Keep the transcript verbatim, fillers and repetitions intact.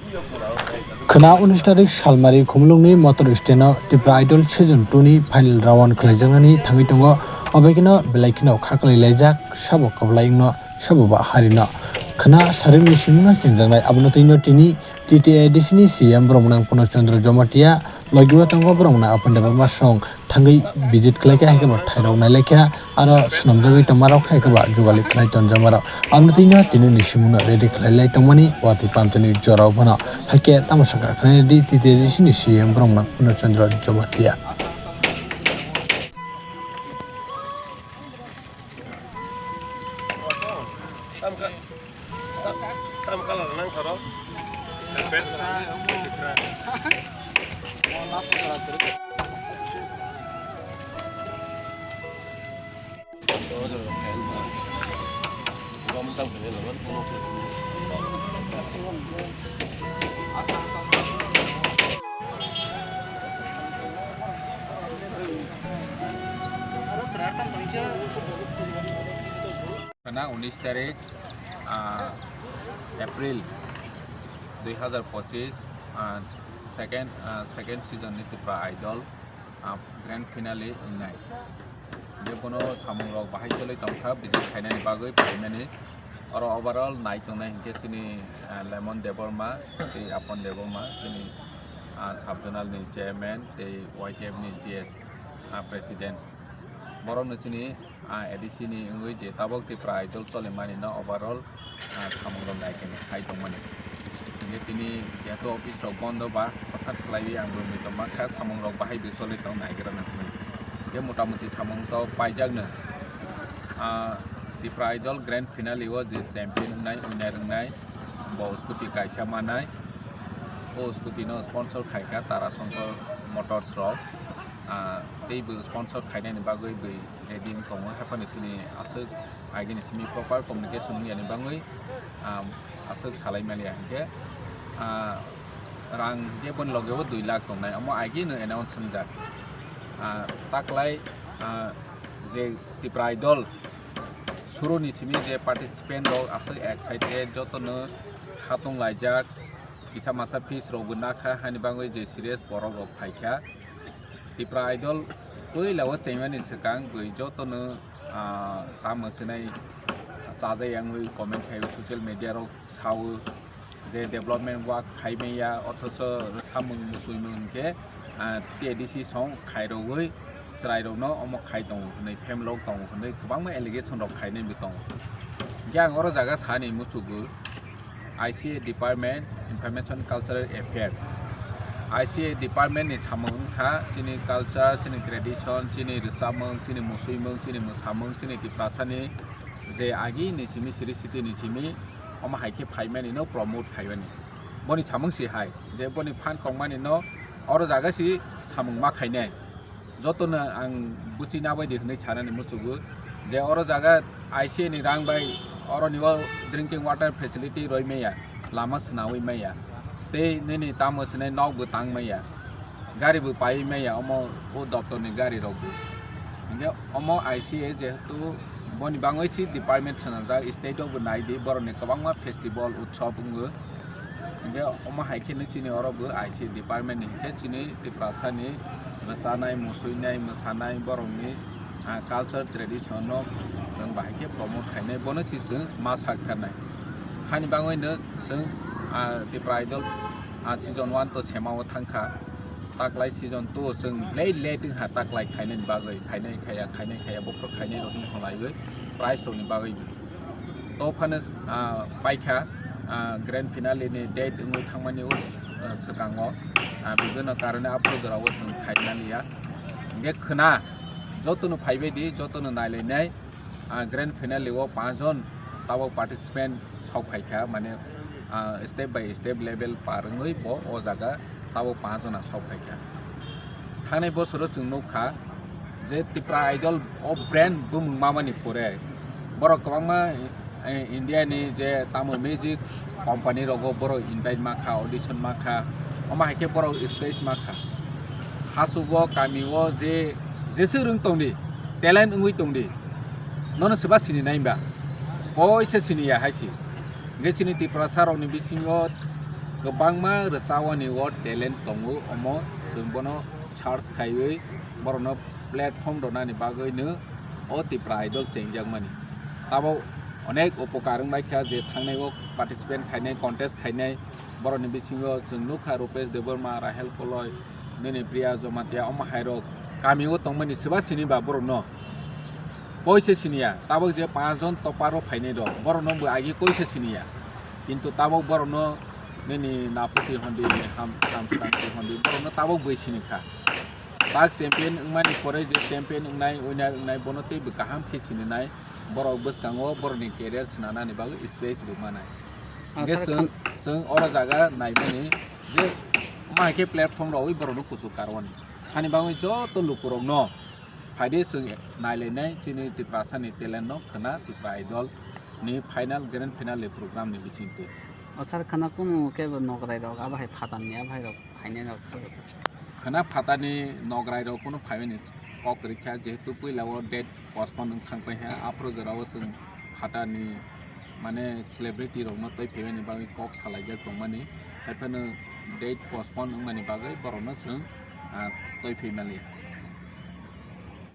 Khwna unis tarik salmari Khumulwngni motor stand-o Tipra Idol season two ni final round khlaijaknani thangwi tongo. Obaikeno belai kheno kha kwlai laijak, sabo kwplai wngno, sabo ba harino. Khwna saringni simungno chengjaknai, abono twino tini T T A D C ni C M borok mwnang Purno Chandra Jamatia, logi o tongo borok mwnang Apan Debbarma song thangwi visit khlaikha, hai khe bo thairok nailaikha, aro swnamjagwi tongmarok hai khe bo jugali khlai tonjakmarok. Aboni twino tini ni simungno ready khlai lai tongmani watwi pamtwini jorao bono. Hai khe tamo sakha khnai di T T A D C ni C M borok mwnang Purno Chandra Jamatia. Khwna unis tarik, ah, April dui hazar pochis, ah, second, ah, second season ni Tipra Idol, ah, grand finale wngnai. Je bono samungrok bahai choli tongkha, visit khainani bagwi phaimani. Oro overall nai tongnai hinkhe chini, ah, Lemon Debbarma tei Apan Debbarma, chini, ah, sub-zonal ni chairman tei Y T F ni G S, ah, president. Borokno chini ah, A D C ni wngwi je tabok Tipra Idol cholimani no overall, ah, samungrok nai khe hai tongmani. Hinkhe tini jehetu office rok bondo ba hothat khlaiwi ang room ni tongma kha, samungrok bahai bai choli tong naigra na hwnwi. Hinkhe mota moti samung to paijakno. Ah, Tipra Idol grand finale o je champion wngnai, winner wngnai, bo scooty kaisa manai. O scooty no sponsor khaikha Tara Shankar Motors rok. Ah, tei bo sponsor khainani bagwi bwi ready wng tongo, haphano chini aswk agini simi proper communication wngya ni bagwi, ah, aswk salai manya hinkhe, ah, rang hinkhe boni loge o dui lakh tongnai, omo agino announce wngjak. Ah, taklai, ah, je Tipra Idol suruni simi je participant rok aswk excited, jotono khatung laijak, kisa masa fees rok bo nakha, hani bagwi je serious borok rok phaikha. Tipra Idol puila o chaimani swkang bwi jotono, ah, tamo swnai chajai wngwi comment khaio, social media rok sao je development work khai manya, othocho samung muchungmung hinkhe, ah, T T A D C song khairogwi chwrairokno omo khai tongo hwnwi, family rok tongo hwnwi kwbangma allegation rok khainai bo tongo. Hinkhe ang oro jaga sani muchugo, I C A department, Information Cultural Affair. I C A department ni samung wngkha chini culture, chini tradition, chini rwchapmung, chini musuimung, chini mwsamung, chini Tiprasani je agi ni simi, siri siti ni simi, omo hai khe phaimani no promote khaimani. Boni samung si hai, je boni phan tongmani no oro jaga si samung ma khainai. Jotono ang buchina bai di hwnwi sanani muchugo je oro jaga I C A ni rang bai oroni o drinking water facility roi maya, lama swnawi maya, tei nini tamo swnai nok bo tang maya, gari bo pai maya, omo o doptor ni gari rok bo. Hinkhe omo I C A jehetu boni bangwi si department swnamjak, state o bo nai di, borok ni kwbangma festival utsob wngo. Hinkhe omo hai khe no chini oro bo I C A department ni hinkhe chini Tiprasa ni rwchanai, musuinai, mwsanai, borok ni, ah, culture tradition no chwng bahai khe promote khainai, bono si chwng ma sak thar nai. Hani bagwi no chwng, ah, Tipra Idol, ah, season one to sema o thang kha, taklai season two chwng late late wng kha taklai khainai ni bagwi, khainai khaya, khainai khaya, bokhorok khainai rok hinwi hwnlaiwi prize rok ni bagwi. To phano, ah, paikha, ah, grand finale ni date wngwi thangmani o, ah, swkango, ah, bibhinno karone aphuru jorao chwng khaimani ya. Hinkhe khwna jotono phaibai di, jotono nailainai, ah, grand finale o panch jon tabok participant sok phaikha, mane, ah, step by step level par wngwi bo o jaga tabok panch jona sok phaikha. Thangnai bosoro chwng nukha je Tipra Idol o brand bumung mamani pore borok kwbangma, eh, India ni je tamo music company rogo borok invite makha, audition makha, omo hai khe borok stage makha. Hasubo kami o je, jeswk rwng tongdi, talent wngwi tongdi, nono swba sini nai ba? Koisa sini ya hai si. Hingke chini Tiprasa rokni bisingo Kwbangma rwchawani o talent tongo, omo chwng bono search khaiwi borokno platform rwnani bagwino o Tipra Idol chengjakmani. Tabok onek upokar wngbaikha je thangnai o participant khainai, contest khainai, borokni bisingo chwng nukha Rupesh Debbarma, Rahel Koloi, nini Priya Jamatia, omo hairok kamio tongmani swba sini ba borokno koi se siniya. Tabok je panch jon toparo phainai rok, borokno bo agi koi se siniya. Kintu tabok borokno nini napoti hondi, ham, hamsrangti hondi, borokno tabok bui sinikha. Tak champion wngmani pore je champion wngnai, winner wngnai, bono teibo kaham khe sininai. Borok bwskango borokni career swnanani bagwi space bo manai. Hwnkhe chwng, chwng oro jaga naimani je ma hai khe platform rogwi borokno kuchuk karwani. Hani bagwi joto lukurokno phaidi chwng nailainai chini Tiprasani talent no khwna Tipra Idol ni final, grand final ni program ni bisingtwi. O sir, khwna kunu khe bo nograi rok abo hai phatar ni abo hai rok phainai rok. Khwna phatar ni nograi rok kunu phaimani kok rikha, jehetu puila o date postpone wng thang paikha, aphuru jora o chwng phatar ni mane celebrity rokno twi phaimani bagwi kok salaijak tongmani, haiphano date postpone wngmani bagwi borokno chwng, ah, twi phaimani.